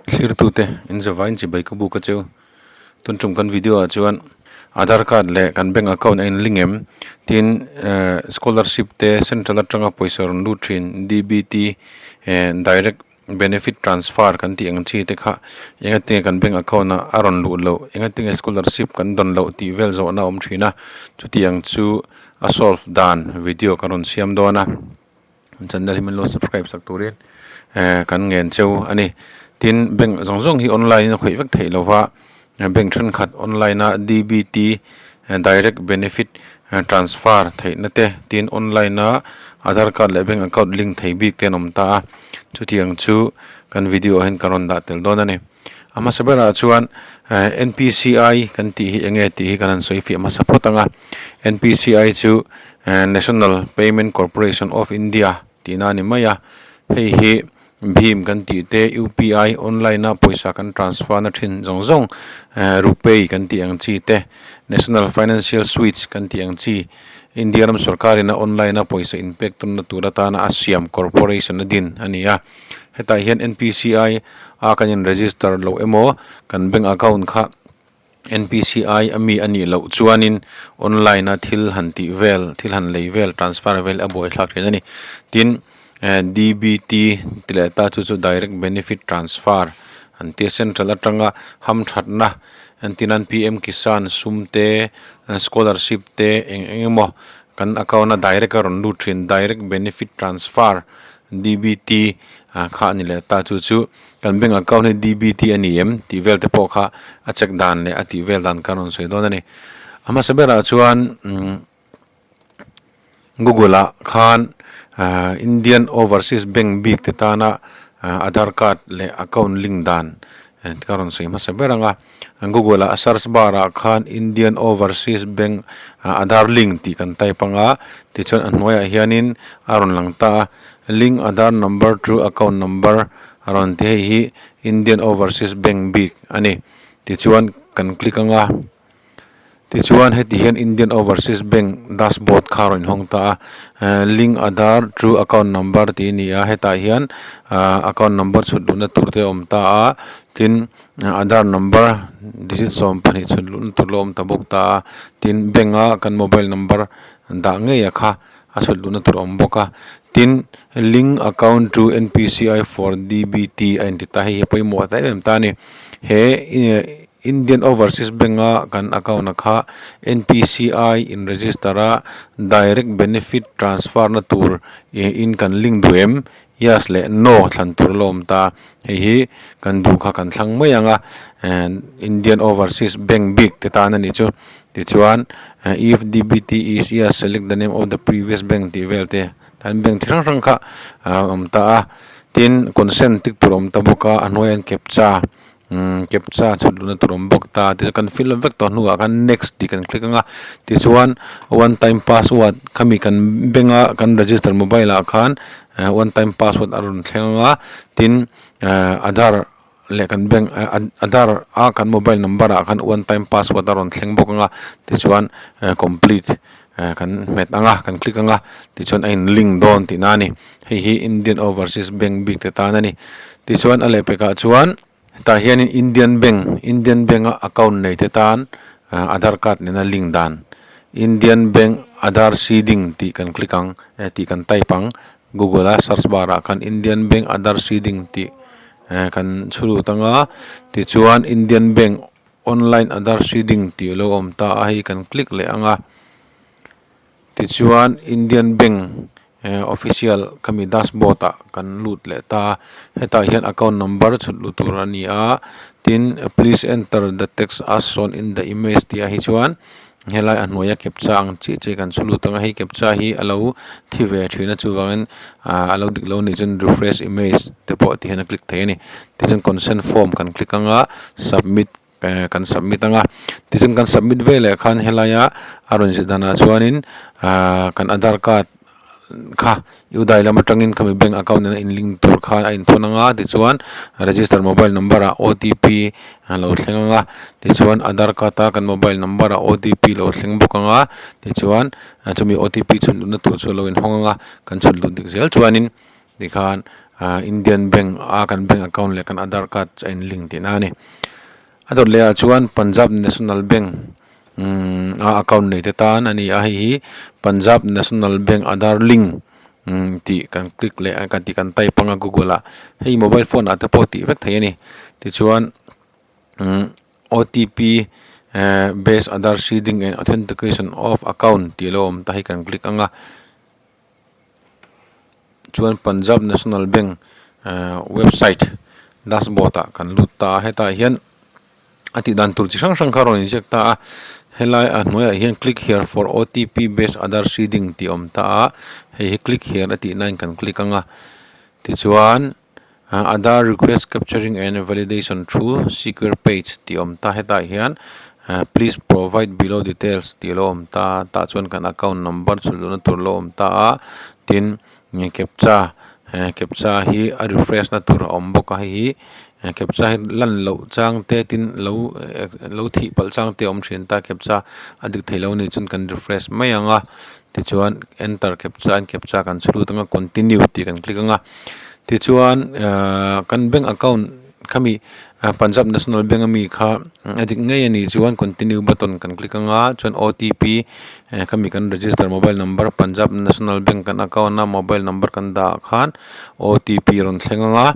Thlirtute in zavain chibai ka buk a cheu. Tun tum kan video ah chuan Aadhaar card leh kan bank account a inling em? Tin eh scholarship te central atanga pawisa rawn lut thin D_B_T eh direct benefit transfer kan tih ang chi te kha engatinge kan bank account ah a rawn luh loh engatinge scholarship kan dawn loh tih vel zawhna a awm thin a chutiang chu a solve dan video ka rawn siam dawn a. Channel hi min lo subscribe sak turin eh kan ngen cheu a ni. Tin bank zawng zawng hi online in a khawih vek theih lova bank thenkhat online a D_B_T direct benefit transfer theihna te tin online a aadhar card leh bank account link thei bik te an awm ta a chutiang chu kan video ah hian ka rawn dah tel dawn a ni. A hmasa berah chuan eh N_P_C_I kan tih hi eng nge tih hi kan han sawi fiah hmasa phawt ang a N_P_C_I chu. National Payment Corporation of India tihna a ni mai a, hei hi bhim kan tih te U_P_I online a pawisa kan transfer na thin zawng zawng rupay kan tih ang chi te National Financial Switch kan tih ang chi India ram sorkar in a online a pawisa inpek tawnna tur atana a siam corporation a din a ni a, hetah hian N_P_C_I a kan in register loh emaw kan bank account kha. N_P_C_I a mi a nih loh chuanin online a thil han tih vel thil han lei vel transfer vel a buaithlak thin a ni tin eh D_B_T ti leh ta chu chu direct benefit transfer an tia central atanga hamthatna entirnan P_M kisan sum te scholarship te eng eng emaw kan account a direct a rawn lut thin direct benefit transfer D_B_T ah kha a ni leh ta chu chu kan bank account hi D_B_T a ni em tih vel te pawh kha a check dan leh a tih vel dan kha a rawn sawi dawn a ni a hmasa berah chuan umm google ah khan ah Indian overseas bank bik te tana ah aadhar card leh account link dan ka rawn sawi hmasa ber ang a google ah search bar ah khan Indian overseas bank aadhar link tih kan type ang a tichuan a hnuaiah hianin a rawn lang ta a link aadhar number to account number a rawn ti hei hi Indian overseas bank bik a ni tichuan kan click ang a. Tichuan heti hian Indian Overseas Bank dashboard kha a rawn inhawng ta a, eh link Aadhaar to account number tih a ni a, hetah hian ah account number chhut luhna tur te a awm ta a, tin Aadhaar number digit 12 chhut luhna tur la awm ta bawk ta a, tin bank a kan mobile number dah ngei a kha a chhut luhna tur a awm bawk a, tin link account to N_P_C_I for D_B_T a inti ta hei hi a pawimawh ta em em ta a ni he eh. Indian Overseas Bank a kan account a kha N_P_C_I in register a direct benefit transfer na tur ih in kan link duh em yes leh no thlan tur a la awm ta hei hi kan duh kha kan thlang mai ang a eh Indian Overseas Bank bik te tan a nih chu tichuan if D_B_T is yes select the name of the previous bank tih vel te tan bank chi hrang hrang kha a awm ta a tin consent tik tur a awm ta bawk a a hnuaiah hian captcha. Umm captcha chhut luhna tur awm bawk ta tichuan kan fill up vek tawh hnuah khan next tih kan click ang a tichuan one time password khami kan bank a kan register mobile ah khan eh one time password a rawn thleng ang a tin eh aadhar leh kan bank eh aadhar a kan mobile number ah khan one time password a rawn thleng bawk ang a tichuan eh complete eh kan hmet ang a kan click ang a tichuan a in link dawn tihna a ni hei hi Indian Overseas Bank bik te tan a ni tichuan a lehpekah chuan hetah hianin Indian Bank Indian Bank a account nei te tan ah aadhar card nena link dan Indian Bank aadhar seeding tih kan click ang eh tih kan type ang google a search bar ah khan Indian Bank aadhar seeding tih eh kan chhu lut ang a tichuan Indian Bank Online Aadhar seeding tih a lo awm ta a hei kan click leh ang a tichuan Indian Bank eh official khami dashboard ah kan lut leh ta a hetah hian account number chhut luh tur a ni a tin please enter the text as shown in the image tih ah hi chuan helai a hnuaia captcha ang chiah chiah kan chhu lut ang a hei captcha hi a lo thi ve thin a chuvangin ah a lo dik lo anih chuan refresh image te pawh ti hian a click thei a ni tichuan consent form kan click ang a submit eh kan submit ang a tichuan kan submit veleh khan helaia a rawn zir danah chuanin ah kan aadhar card kha udai lam atangin khami bank account nena in link tur khan a inthawn ang a tichuan register mobile number ah O_T_P a lo thleng ang a tichuan aadhar card a kan mobile number ah O_T_P lo thleng bawk ang a tichuan chumi O_T_P chhun luhna tur chu a lo inhawng ang a kan chhun luh dik zel chuanin tikhan. Indian bank a kan bank account leh kan aadhar card chu a in link tihna a ni. A dawt leh ah chuan Punjab National Bank umm a account nei te tan a ni a hei hi Punjab National Bank aadhar link umm tih kan click leh a tih kan type anga google ah hei mobile phone ah te pawh tih vek theih a ni tichuan umm O_T_P eh base aadhar seeding and authentication of account tih alo awm ta hi kan click anga. Chuan Punjab National Bank ehh website dashboard ah kan lut ta a hetah hian a tih dan tur chi hrang hrang kha a rawn inziak ta a helai a hnuaiah hian click here for O_T_P based aadhar seeding tih a awm ta a hei hi click here a tih na in kan click ang a tichuan aadhar request capturing and validation through secure page tih a awm ta hetah hian please provide below details tih alo awm ta tah chuan kan account number chhun luhna tur alo awm ta a tin captcha captcha hi a refresh na tur a awm bawk a hei hi captcha hi lan loh chang te tin lo lo thih palh chang te a awm thin ta captcha a dik theih loh a nih chuan kan refresh mai ang a tichuan enter captcha in captcha kan chhu lut ang a continue tih kan click ang a tichuan ahh kan bank account khami Punjab National Bank ami kha a dik ngei a nih chuan continue button kan click ang a chuan O_T_P khami kan register mobile number Punjab National Bank kan account a mobile number kan dah ah khan O_T_P a rawn thleng ang a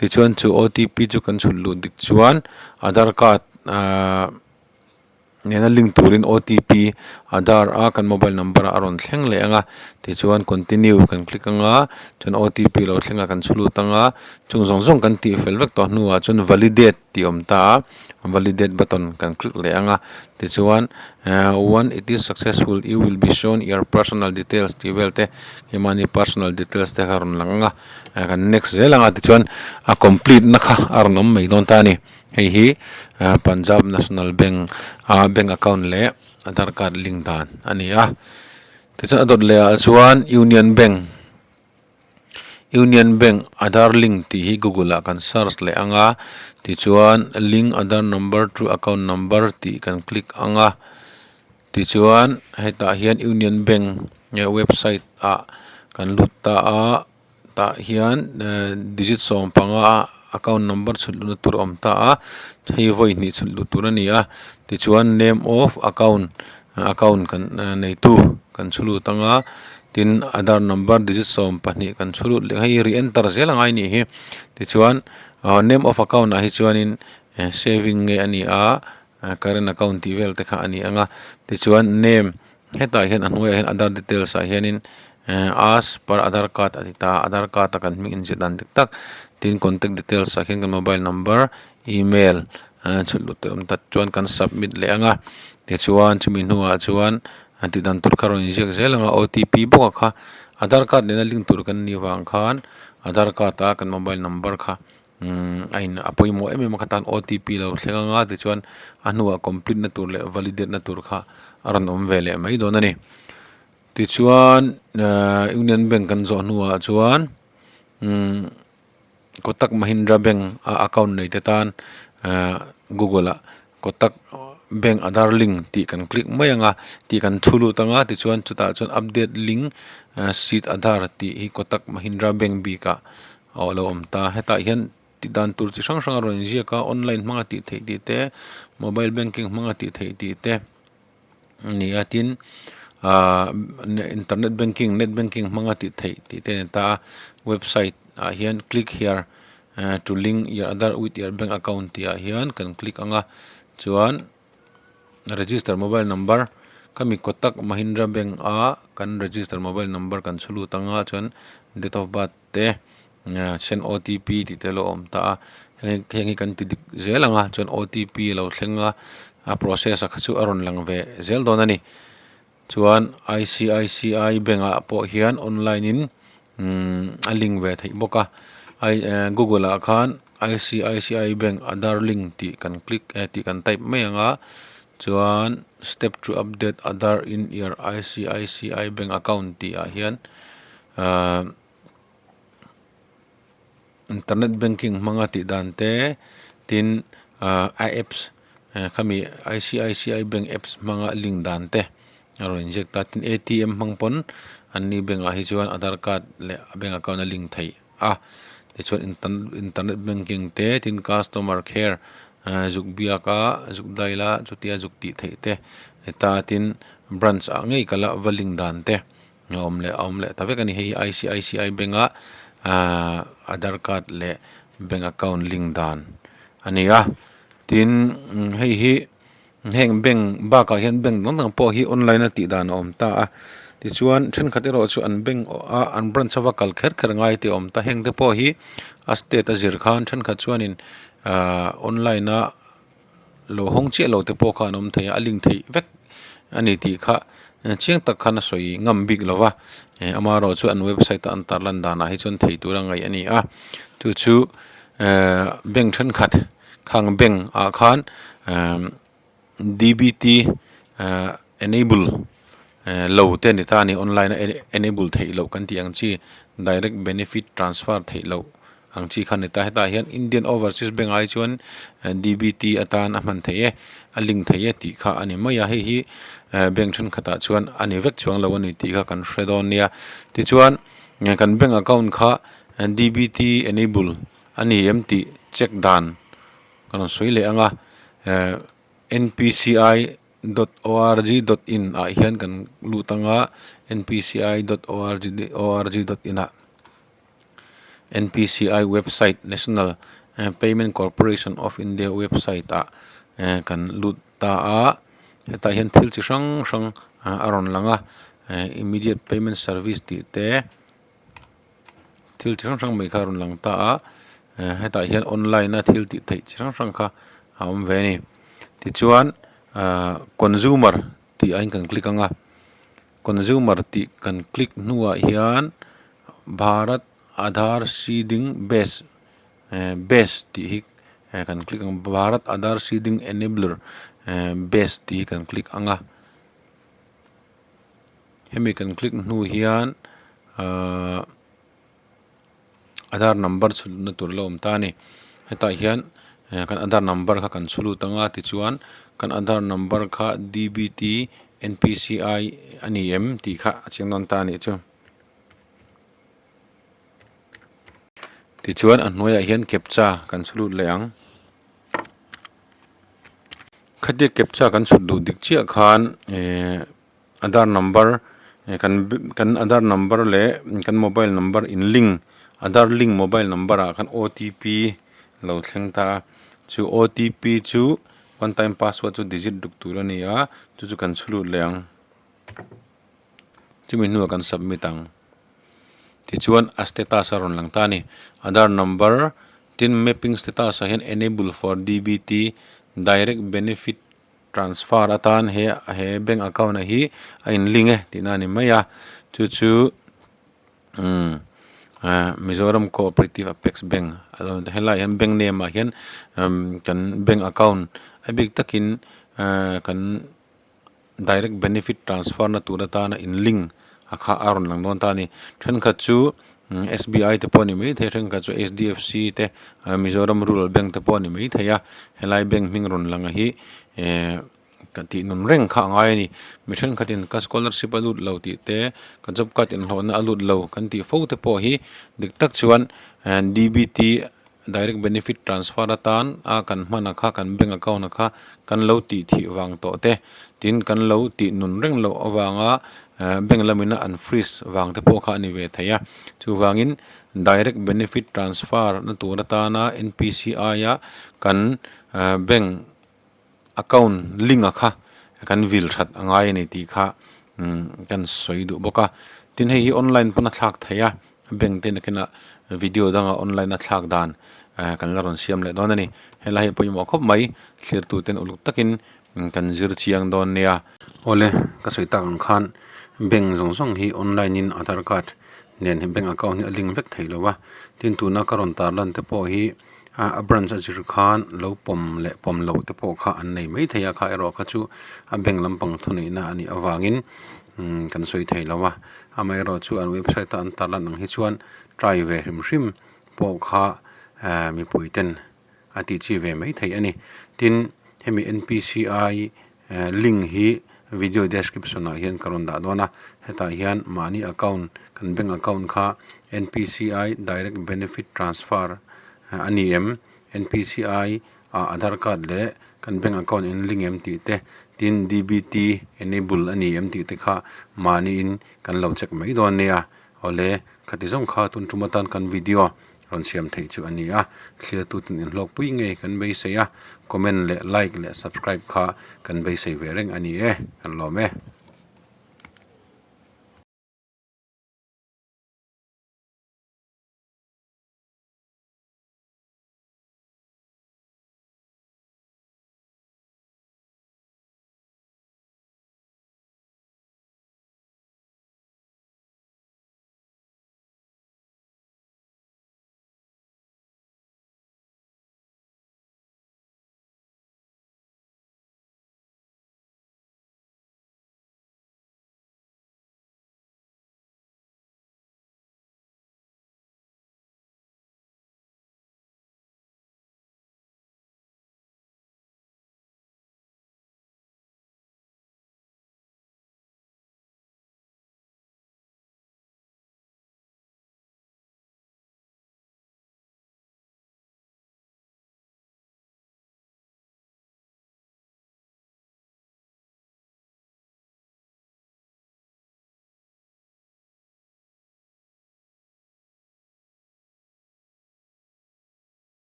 tichuan chu O_T_P chu kan chhut luh dik chuan aadhar card ahh. Nena link turin O_T_P aadhar a kan mobile number ah a rawn thleng leh ang a tichuan continue kan click ang a chuan O_T_P lo thleng a kan chhu lut ang a chung zawng zawng kan tih fel vek tawh hnuah chuan validate tih a awm ta a validate button kan click leh ang a tichuan when it is successful you will be shown your personal details tih vel te keimahni personal details te kha a rawn lang ang a kan next zel ang a tichuan a complete na kha a rawn awm mai dawn ta a ni. Hei hi Punjab National Bank a bank account leh aadhar card link dan a ni a tichuan a dawt leh ah chuan Union Bank Union Bank aadhar link tih hi google ah kan search leh ang a tichuan link aadhar number to account number tih kan click ang a tichuan hetah hian Union Bank website ah kan lut ta a. Tah hian digit 15 account number chhut luhna tur a awm ta a hei vawi hnih chhut luh tur a ni a tichuan name of account account kan neitu kan chhu lut ang a tin aadhar number digit 12 kan chhu lut leh hei re enter zel a ngai a nih hi tichuan name of account ah hi chuanin saving nge a ni a current account tih vel te kha a ni ang a tichuan name Hetah hian a hnuaiah hian aadhar details ah hianin as per aadhar card a ti ta a aadhar card a kan hming inziah dan dik tak tin contact details ah khian kan mobile number email chhut luh tur awm tak chuan kan submit leh ang a tichuan chumi hnuah chuan tih dan tur kha a rawn inziak zel ang a O_T_P bawk a kha aadhar card nena link tur kan nih vang khan aadhar card a kan mobile number kha. Umm a in a pawimawh em em a khatan O_T_P lo thleng anga tichuan a hnuah complete na tur leh validate na tur kha a rawn awm ve leh mai dawn a ni tichuan ahh Union Bank kan zawh hnuah chuan umm Kotak Mahindra Bank a account nei te tan ahh Google ah Kotak Bank Aadhaar link tih kan click mai anga tih kan thu lut anga tichuan chutah chuan update link seat Aadhaar tih hi Kotak Mahindra Bank bikah aw a lo awm ta hetah hian tih dan tur chi hrang hrang a rawn inziak a online hmanga tih theih tih te mobile banking hmanga tih theih tih te a ni a tin ahh internet banking net banking hmanga tih theih tih te a ni ta a website ah hian click here to link your aadhar with your bank account tih ah hian kan click ang a chuan. Register mobile number ka mi Kotak Mahindra bank a kan register mobile number kan chhu lut anga chuan date of birth te send O_T_P tih te a lo awm ta a heng hi kan ti dik zel ang a chuan O_T_P a lo thleng a a process a kha chu a rawn lang ve zel dawn a ni chuan I_C_I_C_I bank ah pawh hian online in a link ve theih bawk a google ah khan I_C_I_C_I bank aadhar link tih kan click eh tih kan type mai ang a chuan step to update aadhar in your I_C_I_C_I bank account tih ah hian ahh internet banking hmanga tih dan te tin ahh a apps khami I_C_I_C_I bank apps hmanga link dan te a rawn inziak ta tin A_T_M hmang pawn an ni bank ah hi chuan aadhar card leh bank account a link theih a. Tichuan internet banking te tin customer care zuk biak a zuk dail a chutia zuk tih theih te heta tin branch ah ngei kal a va link dan te a awm leh a awm leh ta vek a ni. Hei hi I_C_I_C_I bank a ahh aadhar card leh bank account link dan a ni a tin hei hi heng bank bakah hian bank dang dang pawh hi online a tih dan a awm ta a tichuan thenkhat erawh chu an bank a an branch a va kal kher kher ngai te a awm ta heng te pawh hi a state a zir khan thenkhat chuanin ahh online a lo hawng chiah lo te pawh kha an awm thei a a link theih vek a ni tih kha chiang tak khan a sawi ngam bik lo va amaherawh chu an website a an tarlan danah hi chuan thei tura ngaih a ni a chu chu ehh bank thenkhat khang bank ah khan ehh D_B_T ehh enable ehh lo te a ni ta a ni online a enable theih loh kan tih ang chi direct benefit transfer theih loh ang chi kha a ni ta hetah hian Indian Overseas Bank ah hi chuan D_B_T atan a hman theih e a link theih e tih kha a ni mai a hei hi ehh bank thenkhatah chuan a ni vek chuang lo a ni tih kha kan hre dawn nia tichuan kan bank account kha D_B_T enable a ni em tih check dan ka rawn sawi leh ang a ehh N P C I dot O R G dot in ah hian kan lut ang a N P C I dot O R G O R G dot in ah N P C I website national payment corporation of India website ah ehh kan lut ta a hetah hian thil chi hrang hrang a rawn lang a ehh immediate payment service tih te. Thil chi hrang hrang mai kha a rawn lang ta a hetah hian online a thil tih theih chi hrang hrang kha a awm ve a ni tichuan ahh consumer tih ah hian kan click ang a consumer tih kan click hnuah hian bharat aadhaar seeding base base tih hi kan click ang bharat aadhaar seeding enabler base tih hi kan click ang a. Hemi kan click hnu hian ahh aadhar number chhutna tur la awm ta a ni hetah hian kan aadhar number kha kan chhu lut ang a tichuan kan aadhar number kha D B T N P C I a ni em tih kha a chiang dawn ta a nih chu. Tichuan a hnuaiah hian captcha kan chhu lut leh ang. Khatia captcha kan chhut duh dik chiah khan ehh aadhar number kan kan aadhar number leh kan mobile number in link aadhar link mobile number ah khan O T P lo thleng ta a chu O T P chu one time password chu digit ruk tur a ni a chu chu kan chhu lut leh ang. Chumi hnuah kan submit ang. Tichuan a status a rawn lang ta a ni. Aadhar number tin mapping status ah hian enable for D_B_T direct benefit transfer atan he he bank account ah hi a in link e tihna a ni mai a. Chu chu umm ah Mizoram Cooperative Apex Bank a lo ni ta. Helaiah hian bank name ah hian umm kan bank account a bik takin ah kan. Direct benefit transfer na tur atana in link a kha a rawn lang dawn ta a ni. Thenkhat chu S_B_I te pawh a ni mai thei a, thenkhat chu H_D_F_C te Mizoram Rural Bank te pawh a ni mai thei a, helai bank hming rawn lang hi eh ka tih nun reng kha a ngai a ni. Mi thenkhatin ka scholarship a lut lo tih te, ka job card inhlawhna a lut lo kan tih fo te pawh hi dik tak chuan D_B_T Direct Benefit Transfer atan a kan hman a kha kan bank account a kha kan lo tih thih vang tawh te, tin kan lo tih nun reng loh avanga bank lamina an freeze vang te pawh kha a ni ve thei a. Chuvangin Direct Benefit Transfer na tur atana N_P_C_I a kan bank account link a kha kan vil that a ngai a ni tih kha kan sawi duh bawk a. Tin hei hi online pawn a thlak thei a. Bank te nakinah video danga online a thlak dan kan la rawn siam leh dawn a ni. Helai hi pawimawh khawp mai thlirtu ten uluk takin kan zir chiang dawn nia. Awle ka sawi tak ang khan bank zawng zawng hi online in aadhar card nen hi bank account hi a link vek thei lo va, tin tuna ka rawn tar lan te pawh hi a branch a zir khan lo pawm leh pawm loh te pawh kha an nei mai thei a, kha erawh kha chu a bank lampang thuneihna a nih avangin kan sawi thei lo a. Amaherawh chu an website a an tar lan ang hi chuan try ve hrim hrim pawh kha mipui ten a tih chi ve mai theih a ni. Tin, hemi N_P_C_I link hi video description ah hian ka rawn dah dawn a, hetah hian mahni account kan bank account kha N_P_C_I direct benefit transfer a ni em N_P_C_I ah aadhar card leh kan bank account in link em tih te tin D_B_T enable a ni em tih te kha mahniin kan lo check mai dawn nia awle khati zawng kha tun tum atan kan video rawn siam theih chu a ni a thlir tu ten inhlawk pui ngei kan beisei a comment leh like leh subscribe kha kan beisei ve reng a ni e kan lawm e.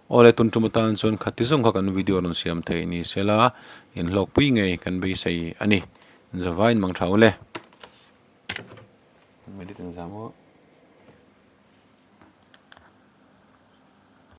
Awle tun tum atan chuan khati zawng kha kan video rawn siam theih ni sela inhlawkpui ngei kan beisei a ni. Zavaiin mang tha ule.